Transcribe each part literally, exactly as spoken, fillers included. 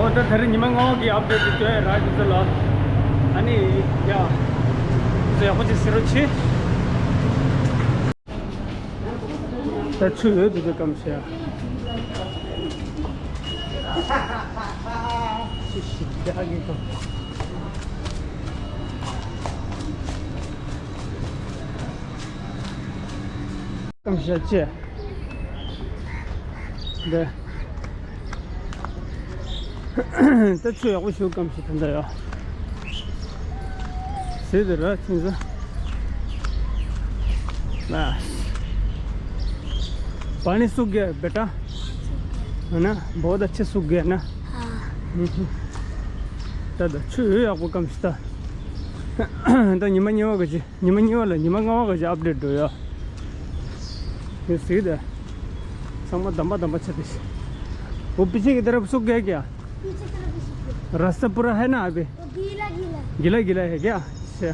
ཨོ་ད་དེ་རིང་ཉི་མ་ལྔ་པ་གི་ཨབ་ཌེཊ་དེ་སྟོན་ཡ་རག་གི་ཚོད་ལ། ཨ་ནི་ཡ། ཚོད་ཡག་པོ་ཅིག་གཟིགས་རོགས་བྱེད། ད་ཆུ་ཡོད་དུས་ཚོད་སྐམ་ཤག་ཆུ་ཞིམ་རྒྱག་གི་འདུག་སྐམ་ཤག་ཅེ། འདི། ད་ཆུ་ཡག་པོ་ཞིག་སྐམ་ཤག་ད་ལྟ་ཡོད། ཟེར་དེ་ར་ཁྱིམ་ས། ལ། पानी सूख गया बेटा। है ना, बहुत अच्छे सूख गया ना। हाँ। ད་ད་ཆུ་ཡག་པོ་སྐམ་ཤག་ད། ད་ཉི་མ་གཉིས་པ་གི་ཅི། ཉི་མ་གཉིས་པ་ལ་ཉི་མ་ལྔ་པ་གི་ཅི་ཨབ་ཌེཊ་འགྲོ་ཡ། ངས་གཟིགས་ད། ཚང་མ་འདམ་པ་འདམ་པ་ཆགས་ཏེ། वो पीछे की तरफ सूख गया क्या? पीछे तरफ भी सूख गया। रास्ता पूरा है ना अभी? वो गीला गीला। गीला गीला है क्या? अच्छा।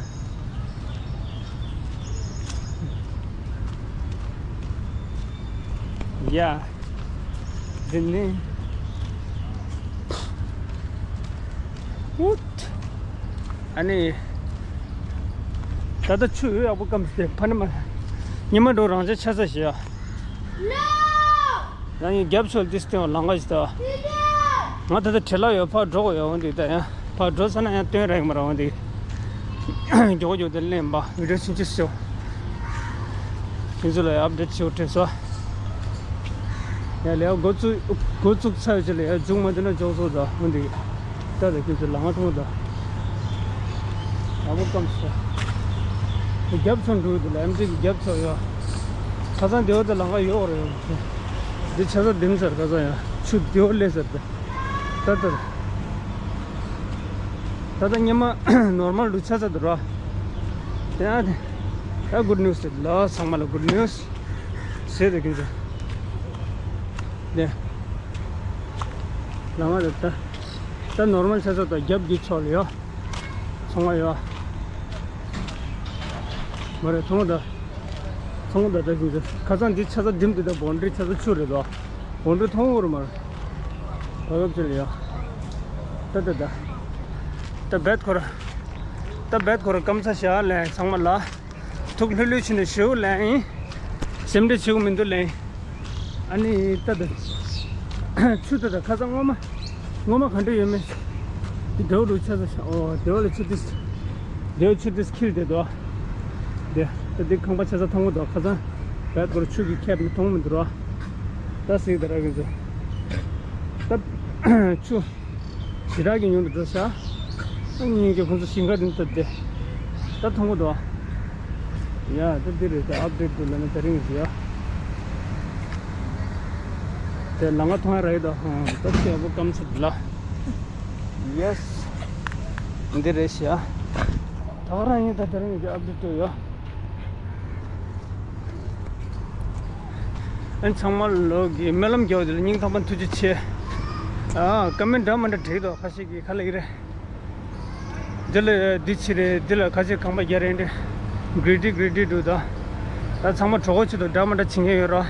या। दिल्ली। ཨ་ནི། ད་ལྟ་ཆུ་ཡག་པོ་སྐམ་སྟེ་ཕ་ནི་མ། ཉི་མ་འགྲོ་རང་ཅག་ཆ་ས་ཞེས། ཡང་ཡིན་རྒྱབ་ཕྱོགས་འདི་སྟེང་ལང་ག་ཞིག་ད། ང་ད་ལྟ་བྲེལ་ལ་ཡོད། ཕར་འགྲོ་དགོས་ཡོད། འོན་ཏེ་ད་ཡང་ཕར་འགྲོ་ས་ན་ཡང་སྟོན་ར་ཡིན་མ་ར། འོན་ཏེ་མགྱོགས་མགྱོགས་དེ་ལེན་པ་བི་ཌིའོ་ཆུང་ཆུང་བྱེད། ཁྱེད་ཚོ་ལ་ཨབ་ཌེཊ་བྱེད་དྲན་སོང་། ཡ་ལས་འགོ་བཙུགས་འགོ་བཙུགས་ཚར་ཡོད་ཅེ་ལ་ཡ་མཇུག་མ་བསྡུ་ན་འཇོག་སོང་ད། འོན་ཏེ་ད་ད་ཁྱེད་ཚོ་ལ་ང་མཐོང་ད། ཨ་མོ་སྐམ་སོང་། རྒྱབ་ཕྱོགས་འགྲོ་འདུག་ལ་ཨེམ་ཅི་གི་རྒྱབ་ཕྱོགས་ཡོད། ཁ་སང་དེ་བ་ད་ལང་ག་ཡོད་རེད། འདི་ཆ་ཚང་ལྡིམ་ཚར། ཁ་སང་ཡ་ཆུ་དེ་བ་ལས་ཚར་ད། ད་ལྟ། ད་ལྟ་ཉི་མ་ནོར་མལ་དུ་ཆགས་ཚར་འདུག་ར། དེ་ཡང་དེ། ད་གུཌ་ནིའུ་སི་རེད་ལ། ཚང་མ་ལ་གུཌ་ནིའུ་སི་ཟེར་དེ་ཁྱེད་ཚོ། དེ། ལམ་བ་རེད་ད། ད་ནོར་མལ་ཆགས་ཚར་འདུག་རྒྱབ་ཀྱི་ཕྱོགས་ལ་ཡོད། ཚོང་བ་ཡོད། མ་རེད་མཐོང་ད། ཚོང་ད་ད་ཞིག་ཁ་སང་འདི་ཆ་ཚ་འགྲིམ་དེ་ད་བོན་ཌི་རི་ཆ་ཚ་ཆུ་རེད་དོ། བོན་ཌི་རི་མཐོང་འོར་མར། བ་གབ་ཅི་ལ་ཡ། ད་ད་ད། ད་བེད་ཁོ་ར། ད་བེད་ཁོ་ར་སྐམ་ས་ཞག་ལས་ཚང་མ་ལ། ཐུགས་ལྷོད་ལྷོད་བྱས་ནས་ཞེའུ་ལས་ཡིན། སེམས་ཁྲལ་བྱེད་དགོས་མི་འདུག་ལས། ཨ་ནི་ད་ད། ཆུ་ད་ད་ཁ་སང་སྔོན་མ། སྔོན་མ་ག་འདྲ་ཡོད་མེད། འདི་འདྲ་བོ་འདུག་ཆ་ཚ་ཤ། ཨོ་དེ་བ་ལ་ཆུ་ཏིས། དེ་བ་ཆུ་ཏིས་འཁྱིལ་བསྡད་འདུག་དེ་ད་འདི་ཁང་པ་ཆ་ཚ་མཐོང་གི་འདུག་ཁ་སང་བད་ཁོ་ར་ཆུ་གིས་ཁྱེར་ནས་མཐོང་མི་འདུག་ར། ད་གཟིགས་ད་ར་གི་ཚོ། ད་ཆུ། ཞེ་དྲག་གི་ཉུང་དུ་འགྲོ་ཤག་སྙིང་རྗེ་ཁོང་ཚོ་ཞིང་ཁ་རིམ་ཐབས་དེ། ད་མཐོང་གི་འདུག་ཡ་ད་འདི་རེད། ད་ཨབ་ཌེཊ་འདུག་ལབ་ན་དེ་རིང་ཡོད། དེ་ལ་ང་མཐོང་ཡ་རེད་ད། ཧང་ད་ཆེ་བོ་སྐམ་ཚུལ་ལ། ཡེ་སི། འདི་རེད་ཤག་ད་ག་རང་ཡིན། ད་དེ་རིང་གི་ཨབ་ཌེཊ་འདུག་ཡོད། ཨན་ཚང་མ་ལོ་གི་སྨོན་ལམ་རྒྱག་དེ་ལ་སྙིང་ཐག་པ་ཐུགས་རྗེ་ཆེ། ཨ་ཀ་མེན་འདྲ་མ་འདྲ་བྲིས་འདུག་ཁ་ཤས་ཀྱིས་ག་ལ་ཡི་རེད། འདི་ལ་འདི་ཕྱི་རེད། འདི་ལ་ཁ་ཤས་ཁང་པ་རྒྱ་རེད་འདྲ། གི་རི་ཊི་གི་རི་ཊི་འདུག་ད། ད་ཚང་མ་གྲོགས་པོ་ཆེད་དུ་འདྲ་མ་འདྲ་བྱེད་མཁན་ཡོད་ར།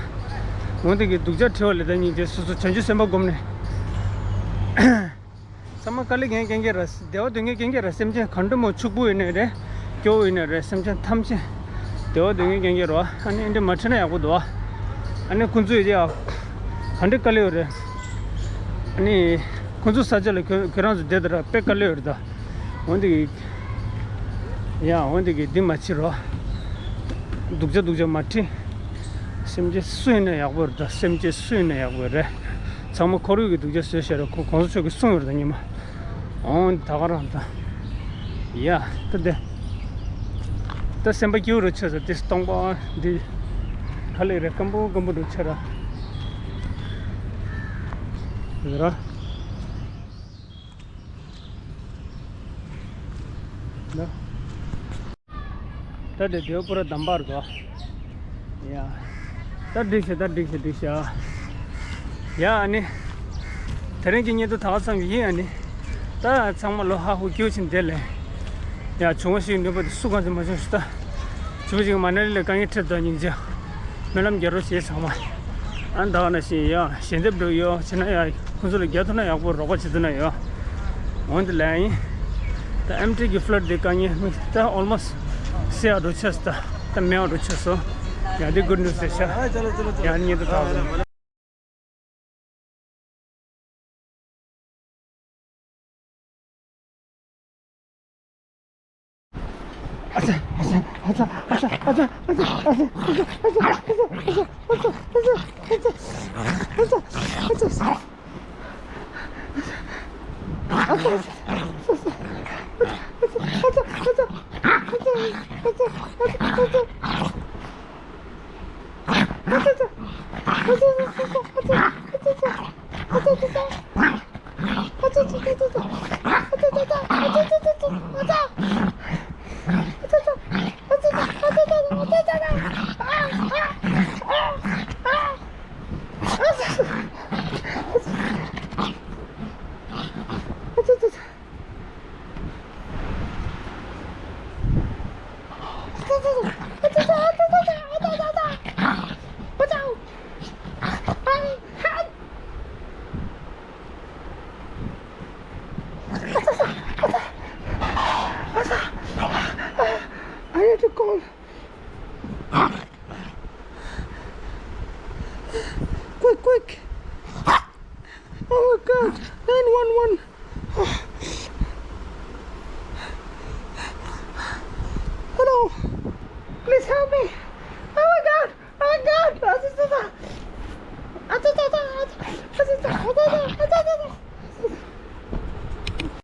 འོན་ཏེ་གི་སྡུག་ཅག་ཁྲི་བ་ལས་ད་སྙིང་རྗེ་སོ་སོ་བྱང་ཆུབ་སེམས་དཔའ་བསྒོམས་ནས། ཚང་མ་དཀའ་ལས་ངན་རྐྱང་རྐྱང་ར། བདེ་བ་འདོད་མཁན་རྐྱང་རྐྱང་ར། སེམས་ཅན་གང་འདྲ་མོ་ཕྱུག་པོ་ཡིན་ནའི་རེད། སྐྱོ་བོ་ཡིན་ནའི་རེད། སེམས་ཅན་ཐམས་ཅད་བདེ་བ་འདོད་མཁན་རྐྱང་རྐྱང་ར། ཨ་ནི་འདི་མ་ཁྲིད་ན་ཡག་པོ་འདུག་ཨ་ནི་ཁོང་ཚོ་ཡི་ཡ་ག་འདྲ་དཀའ་ལས་ཡོད་རེད། ཨ་ནི་ཁོང་ཚོ་ས་ཆ་ལ་ཁྱོད་ཁྱོད་རང་ཚོ་བསྡད་ད་ར་དཔེ་དཀའ་ལས་ཡོད་རེད་ད། འོན་ཏེ་གི་ཡ་འོན་ཏེ་གི་འདི་མ་ཁྲིད་ར། སྡུག་ཅག་སྡུག་ཅག་མ་ཁྲིད། སེམས་ཅན་སུ་ཡིན་ན་ཡག་པོ་རེད་ད། སེམས་ཅན་སུ་ཡིན་ན་ཡག་པོ་རེད། ཚང་མ་ཁོར་ཡུག་གི་སྡུག་ཅག་བཟོས་བཞག་རེད། ཁོ་གོང་ས་མཆོག་གིས་གསུངས་ཡོད་རེད་ད་ཉི་མ། འོང་ད་ག་རང་ད། ཡ་ད་དེ། ད་སེམས་པ་སྐྱིད་པོ་རུ་ཆགས་ས་དེ་སྟོང་པ་འདི། ག་ལེ་རེད། སྐམ་པོ་སྐམ་པོ་རུ་ཆགས་ར། ར། ད། ད་དེ་དེའོ་པུ་ར་དམ་པར་དོ། ཡ། ད་འགྲིག་ཤག་ད་འགྲིག་ཤག་འགྲིག་ཤག་ཡ་ཨ་ནི། དེ་རིང་གི་བརྙན་ཐུང་ད་ག་ཙམ་ཡིན། ཨ་ནི། ད་ཚང་མ་ལོ་ཧ་ཧུ་སྐྱིད་པོ་བྱས་བསྡད་ལེ། ཡ་བྱུང་བ་ཞིག་ནུས་པ་དེ་སུ་གང་ཚོད་མ་བྱུང་ཞིག་ད། བྱུང་ཞིག་མ་ན་ལི་ལ་དཀའ་ངལ་འཕྲད་དོ་སྙིང་རྗེ། སྨོན་ལམ་རྒྱག་རོགས་བྱེད་ཚང་མ། ཨ་ནི་ད་ག་ནང་བཞིན་ཡ་ཞལ་འདེབས་འགྲོ་ཡོད་བྱས་ན་ཡ། ཁོང་ཚོ་ལ་རྒྱག་ཐུབ་ན་ཡག་པོ། རོགས་པ་བྱེད་ཐུབ་ན་ཡོད། འོན་ཏེ་ལན་ཡིན། ད་ཨེམ་ཊི་གི་ཕི་ལའིཊ་དེ་དཀའ་ངལ་མི་ད་ཨོལ་མོ་སི་ཊི་སེ་ཡག་འགྲོ་ཆགས་སོང་། ད་ད་མེད་པ་འགྲོ་ཆགས་སོང་། ཡང་དེ་གུཌ་ནིའུ་སི་རེད་ཤག་ཡང་ཉིན་དུ་ཐག་སོང་། I had to call. Quick, quick. Oh my God. Nine one one. Hello. Please help me.